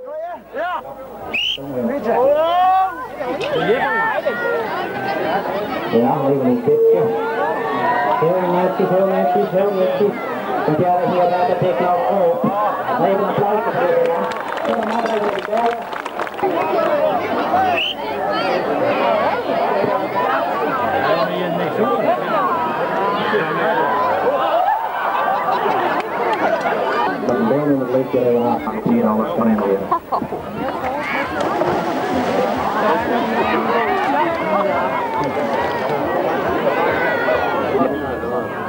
Ja, even een tipje. Heel netjes, heel netjes, heel netjes. Want ja, dat hier bij de tik nou op. Even een applaus voor de ja. En dan maar even de bellen. Dat een been in het lichtje even hier alles van in leren.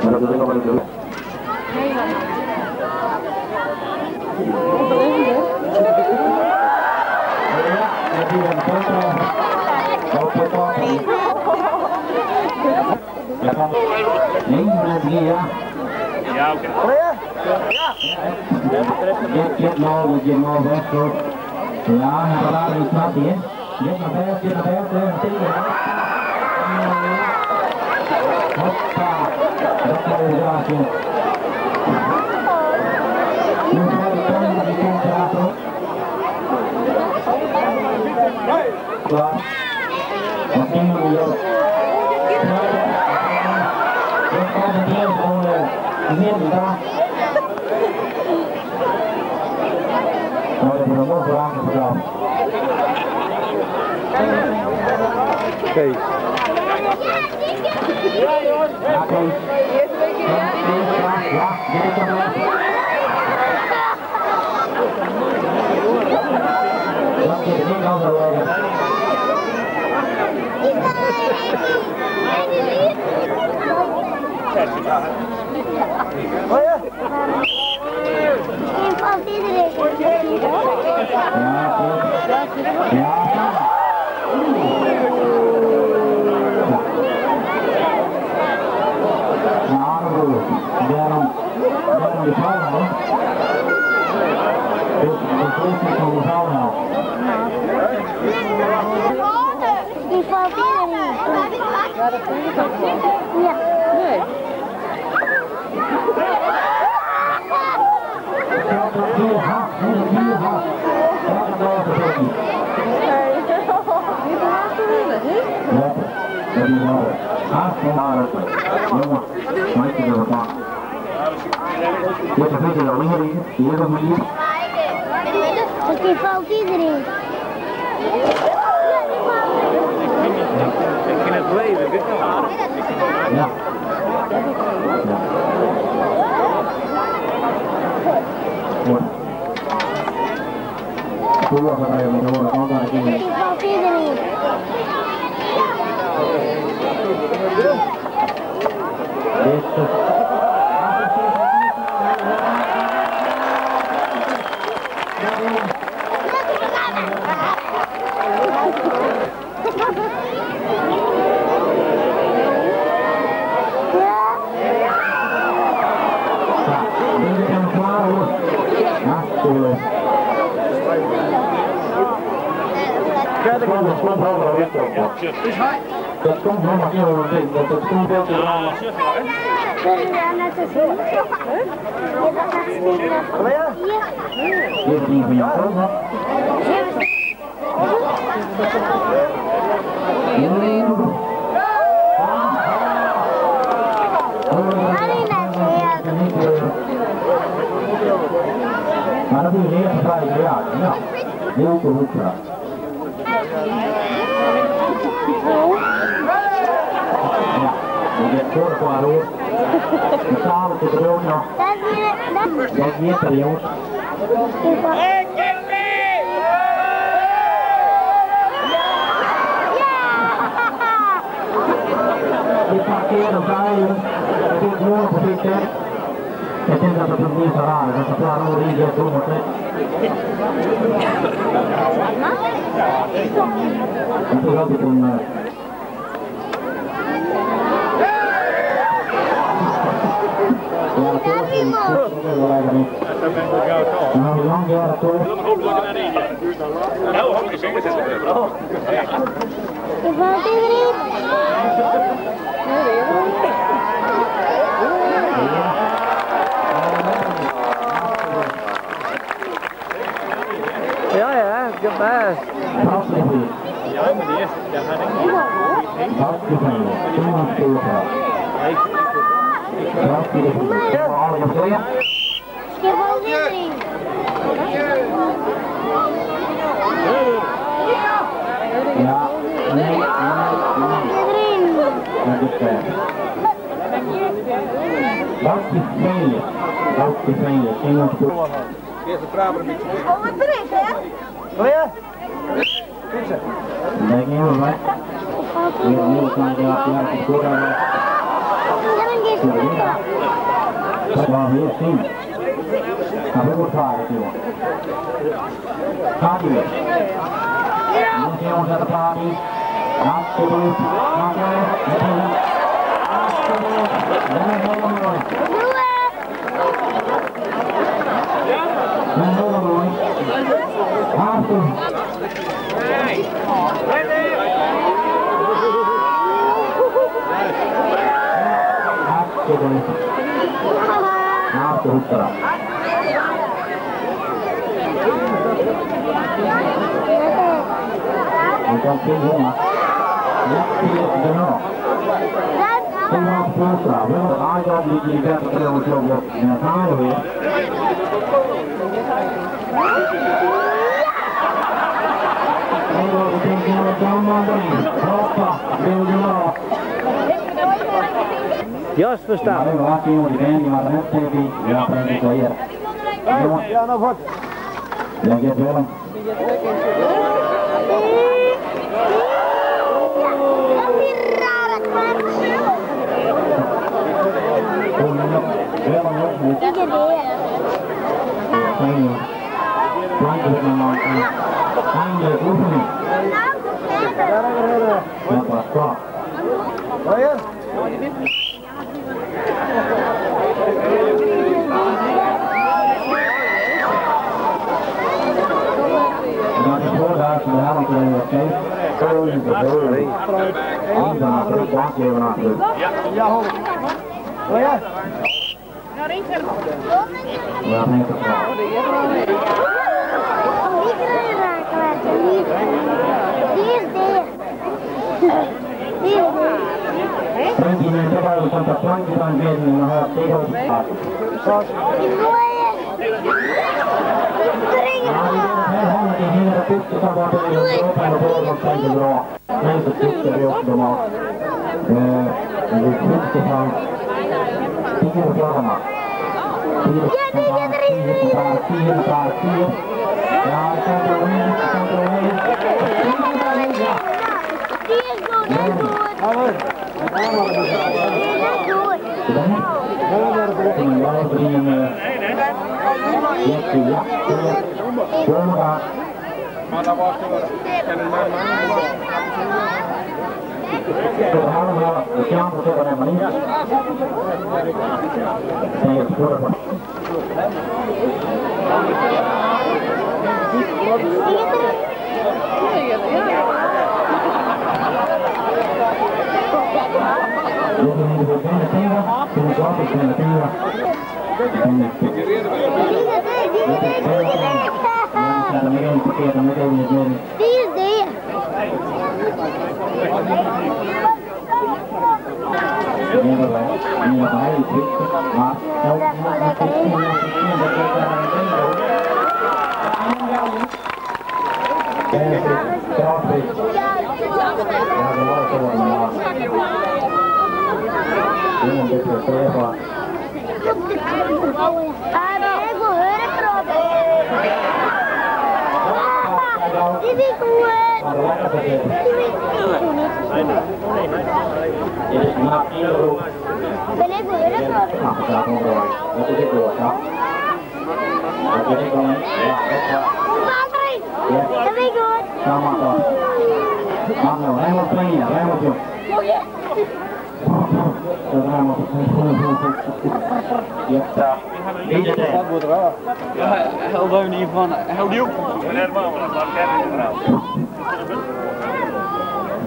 Maar dat is ook wel leuk. Ja, dat is een foto. Ja. Ja, oké. Ja. Ja, ja, Hoppa, dat is een raadje. Nu gaat de koning die komt erachter. Klaar. Wat zien we hier? Dat gaat het hier gewoon midden daar. Nou, dat is nog wel vragen gedaan. Kees. Ja, Kees. Ja, dit is toch wel. Dat is niet overwegen. Ja, ja. Daarom de vrouw, hè? Dus de voorzitter van de vrouw nou. Die valt iedereen. Ja. Nee. Niet te hard te willen, hè? Ja, dat is wel. Jongen, maatje er wat aan. Dit is een beetje de linker, hier op hier. Die valt iedereen. Ik kan het leven, dit wel. Ja. Ja. Mooi. Voor gaat even met de horen kant aan de Die valt iedereen. Dit is Dat komt nog maar heel erg, want dat komt veel te raar. Dit is een van jouw hè? Maar dat is de eerste 5 jaar, ja. Heel goed. Ja, dat is voor klaar hoor. De zaal is er ook nog. Dat is niet er jongens. Die parkeren bij jongens. Het is morgen op dit hè. Het is dat het niet zo raar is. Dat ze klaar hoor hier doen moet hè. Het is altijd een... Nou, lang jaren toch. Je valt iedereen. Ja, Ja, nee, nee, nee. Dat is ver. Boutje Veenje. Boutje Veenje. Eerst de traper een beetje. Oh, wat erin, hè? Wil je? Fietsen. Kijk even, hè. Weer een nieuwe kleine ja, goed aan. Dat was weer zien. Nou, we worden klaar natuurlijk. Gaat hij weer. Nu jongens aan de party. Alsjeblieft. Alsjeblieft. Dat is helemaal mooi. Dat is helemaal mooi. Alsjeblieft. Alsjeblieft. Naast de hoek eraf. Nu komt Kim Jonge. Ja, de Noor. Kim Poelstra. Wel de aarde die die werd op in het halen weer. Jos Verstappen. Ja, nou wat. Ja, Willem. Eindelijk oefening. Dat was klaar. En dat is voordat de helft oké. Ja, Maar daar was en een man.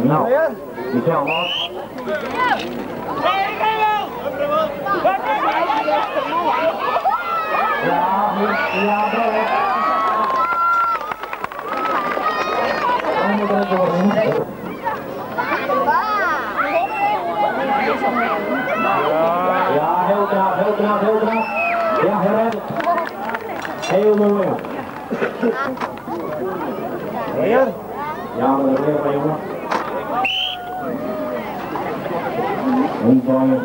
Nou, Michel Mos. Ja, ja, Heel knap, heel knap, heel knap. Ja, hij redt het. Heel mooi. Weer? Ja, maar dat weer van jongen. Omgooien.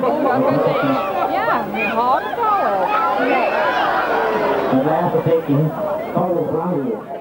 Ja, houdt het al. Het laatste tikje. Oh, blauw.